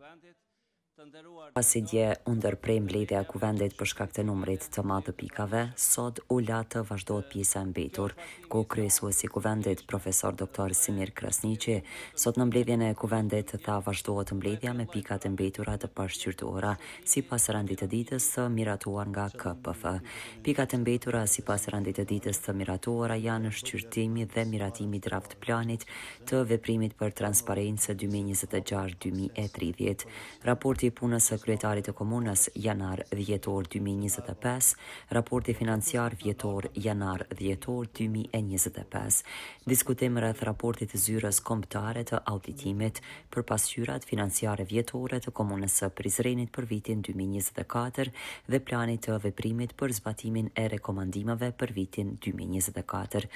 Kuvendit, të nderuar Pasi dje u ndërpre mbledhja e Kuvendit për shkak të numrit të madh të pikave, sot u la të vazhdohet pjesa e mbetur, ku kryesuesi i Kuvendit, Profesor Doktor Semir Krasniqi, sot në mbledhjen e Kuvendit tha vazhdohet mbledhja me pikat e mbetura të pashqyrtuara, sipas rendit të ditës të miratuar nga KPF. Pikat e mbetura sipas rendit të ditës të miratuara janë shqyrtimi dhe miratimi i draft planit të veprimit për transparencë 2026 2030, raporti i punës së kryetarit të komunës janar dhjetor 2025, raporti financiar vjetor janar dhjetor 2025, diskutim rreth raportit të Zyrës Kombëtare të Auditimit për pasqyrat financiare vjetore të Komunës së Prizrenit për vitin 2024 dhe planit të veprimit për zbatimin e rekomandimeve për vitin 2024.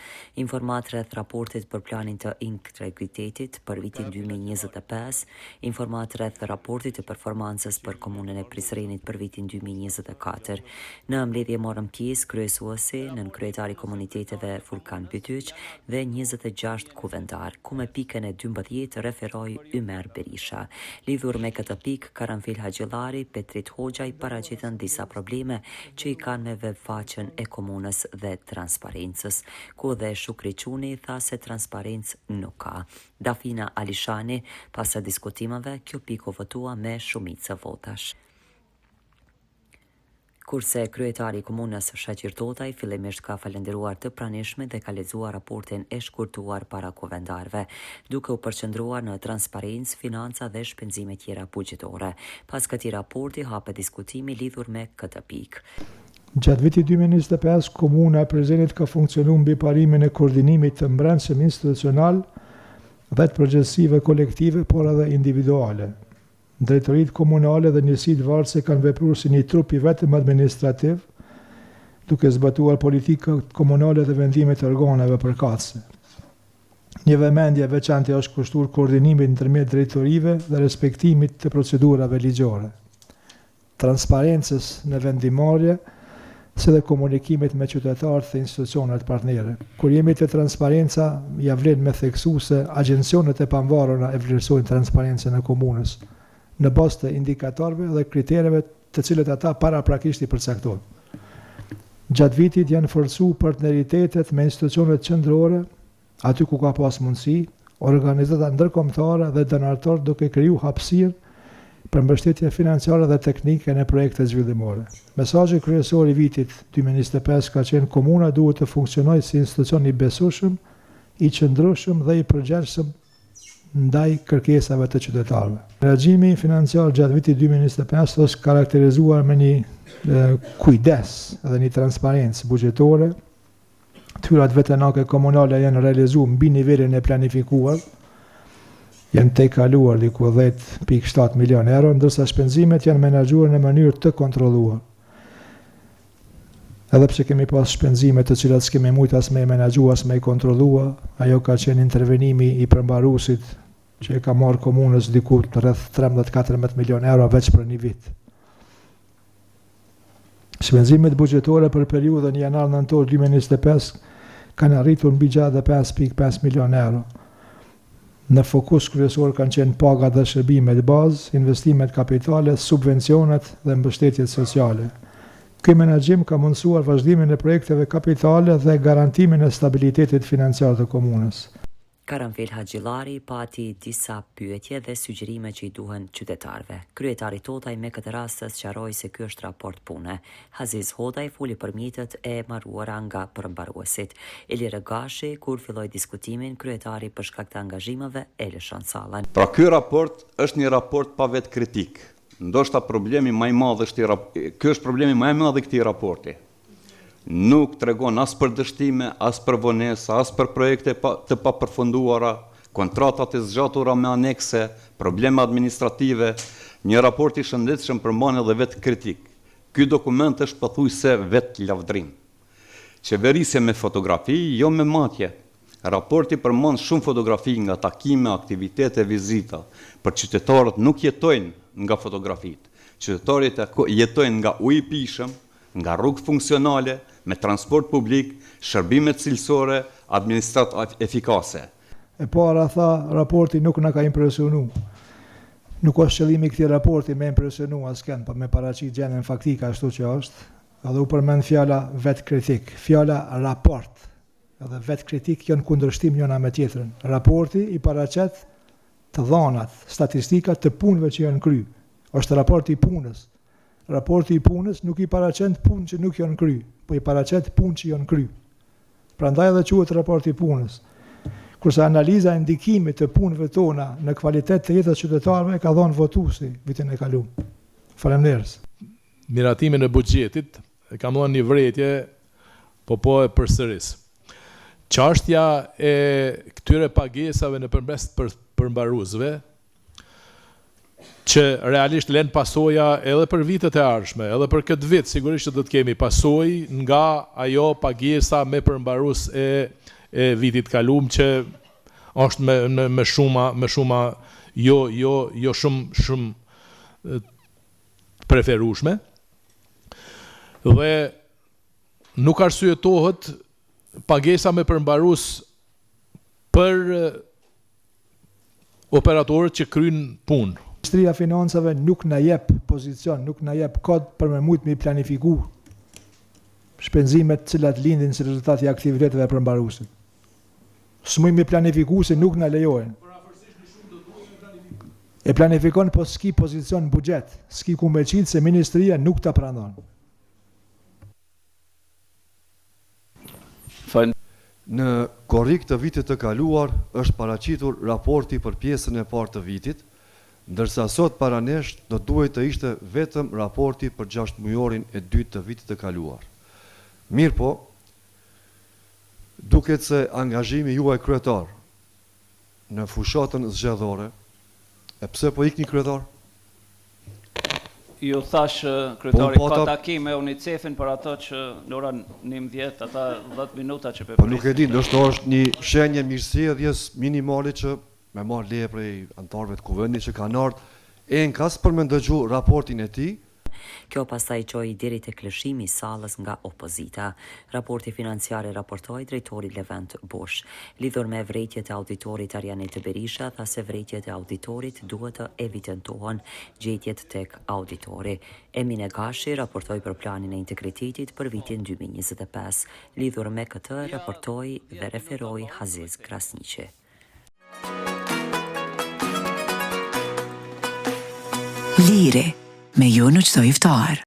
Informatë rreth raportit për planin të integritetit për vitin 2025, informatë rreth raportit të performancës për Komunën e Prizrenit për vitin 2024. Në mbledhje morën pjesë kryesuesi, nënkryetari i komuniteteve Furkan Bytyq dhe 26 kuvendarë, ku me pikën e 12 referoi Ymer Berisha. Lidhur me këtë pikë, Karanfil Haxhillari, Petrit Hoxhaj paraqitën disa probleme që i kanë me web faqen e komunës dhe transparencës, ku dhe Shukri Çuni tha se transparencë nuk ka. Dafina Alishani, pas diskutimeve, kjo pikë u votua me shumicë votash. Kurse kryetari i komunës Shaqir Totaj fillimisht ka falënderuar të pranishmit dhe ka lexuar raportin e shkurtuar para kuvendarëve, duke u përqendruar në transparencë, financa dhe shpenzime tjera buxhetore. Pas këtij raporti hapet diskutimi lidhur me këtë pikë. Gjatë vitit 2025, Komuna e Prizrenit ka funksionuar mbi parimin e koordinimit të mbrendshëm institucional dhe të përgjegjësive kolektive, por edhe individuale. Drejtoritë komunale dhe njësitë vartëse kanë vepruar si një trup i vetëm administrativ, duke zbatuar politikat komunale dhe vendimet e organeve përkatëse. Një vëmendje e veçantë i është kushtuar koordinimit ndërmjet drejtorive dhe respektimit të procedurave ligjore, transparencës në vendimmarrje, si dhe komunikimit me qytetarët dhe institucionet partnere. Kur jemi te transparenca, ja vlen me theksu se agjencionet e pavarura e vlerësojnë transparencën e komunës në bazë të indikatorëve dhe kritereve të cilët ata paraprakisht i përcaktojnë. Gjatë vitit janë forcuar partneritetet me institucionet qendrore, aty ku ka pas mundësi, organizata ndërkombëtare dhe donatorë duke kriju hapësirë për mbështetje financiare dhe teknike në projekte zhvillimore. Mesazhi kryesor i vitit 2025 ka qenë komuna duhet të funksionojë si institucion i besueshëm, i qëndrueshëm dhe i përgjegjshëm ndaj kërkesave të qytetarëve. Menaxhimi financiar gjatë vitit 2025 është karakterizuar me një kujdes dhe një transparencë buxhetore. Të hyrat vetanake komunale janë realizuar mbi nivelin e planifikuar, janë tejkaluar diku 10.7 milion euro, ndërsa shpenzimet janë menaxhuar në mënyrë të kontrolluar. Edhe pse kemi pas shpenzime të cilat s'kemi mujt as me i menaxhu as me i kontrollua, ajo ka qenë intervenimi i përmbaruesit që e ka marrë komunës diku rreth 13-14 milion euro veç për një vit. Shpenzimet buxhetore për periudhën janar-nëntor 2025 kanë arritur mbi 65.5 milion euro. Në fokus kryesor kanë qenë pagat dhe shërbimet bazë, investimet kapitale, subvencionet dhe mbështetjet sociale. Ky menaxhim ka mundësuar vazhdimin e projekteve kapitale dhe garantimin e stabilitetit financiar të komunës. Karanfil Haxhillari pati disa pyetje dhe sugjerime që i duhen qytetarëve. Kryetari Totaj me këtë rast sqaroi se ky është raport pune. Haziz Hodaj foli për mjetet e marruara nga përmbaruesit. Ilir Gashi, kur filloi diskutimin, kryetari për shkak të angazhimeve e lëshon sallën. Pra ky raport është një raport pa vetëkritikë. Ndoshta problemi më i madh është i ky është problemi më i madh i këtij raporti. Nuk tregon as për dështime, as për vonesa, as për projekte pa, të papërfunduara, kontratat e zgjatura me anekse, probleme administrative. Një raport i shëndetshëm përmban edhe vetëkritikë. Ky dokument është pothuajse vetëlavdrim. Qeverisje me fotografi, jo me matje. Raporti përmban shumë fotografi nga takime, aktivitete, vizita, por qytetarët nuk jetojnë nga fotografitë. Qytetarët jetojnë nga uji i pijshëm, nga rrugë funksionale, me transport publik, shërbime cilësore, administratë efikase. E para tha, raporti nuk na ka impresionu. Nuk është qëllimi i këtij raporti me impresionu askënd, po me paraqit gjendjen faktike ashtu që është. Edhe u përmend fjala vetëkritikë. Fjala raport edhe vetëkritikë janë kundërshtim njëna me tjetrën. Raporti i paraqet të dhanat, statistikat të punëve që janë kry. Është raport i punës. Raporti i punës nuk i paraqet punë që nuk janë kry, po i paraqet punë që janë kry. Prandaj edhe quhet raport i punës. Kurse analiza e ndikimit të punëve tona në kvalitet të jetës së qytetarëve e ka dhënë votuesi vitin e kaluar. Faleminderit. Miratimin e buxhetit, e kam dhënë një vërejtje, po po e përsëris. Çashtja e këtyre pagesave nëpërmes përmbaruesve, që realisht lënë pasoja edhe për vitet e ardhshme, edhe për këtë vit sigurisht që do të kemi pasojë nga ajo pagesa me përmbarues e e vitit të kalum që është me me me shuma me shuma jo jo jo shumë shumë të preferueshme dhe nuk arsyetohet pagesa me përmbarues për operatorët që kryjnë punë. Ministria e Financave nuk na jep pozicion, nuk na jep kod për me mujt me i planifiku shpenzimet të cilat lindin si rezultat i aktiviteteve e përmbaruesit. S'mujmë me planifiku se nuk na lejojnë. E planifikon po s'ki pozicion në buxhet, s'ki ku me qitë se ministria nuk ta pranon. Në korrik të vitit të kaluar është paraqitur raporti për pjesën e parë të vitit, ndërsa sot para nesh do duhej të ishte vetëm raporti për gjashtëmujorin e dytë të vitit të kaluar. Mirëpo, duket se angazhimi juaj kryetar në fushatën zgjedhore, e pse po ikni kryetar? Ju thash kryetari po, ka takim me UNICEF-in për ato që në orën 11, ata 10 minuta që po Po nuk e di, ndoshta është një shenjë e mirësjelljes minimale që me marrë leje prej anëtarëve të kuvendit që kanë ardhur enkas për me ndëgju raportin e tij, Kjo pastaj çoi deri tek lëshimi i sallës nga opozita. Raporti financiar e raportoi drejtori Levent Bush. Lidhur me vërejtjet e auditorit Arianit Berisha tha se vërejtjet e auditorit duhet të evidentohen gjetjet tek auditori. Emine Gashi raportoi për planin e integritetit për vitin 2025. Lidhur me këtë raportoi dhe referoi Haziz Krasniqi. Liri, me ju në çdo iftar.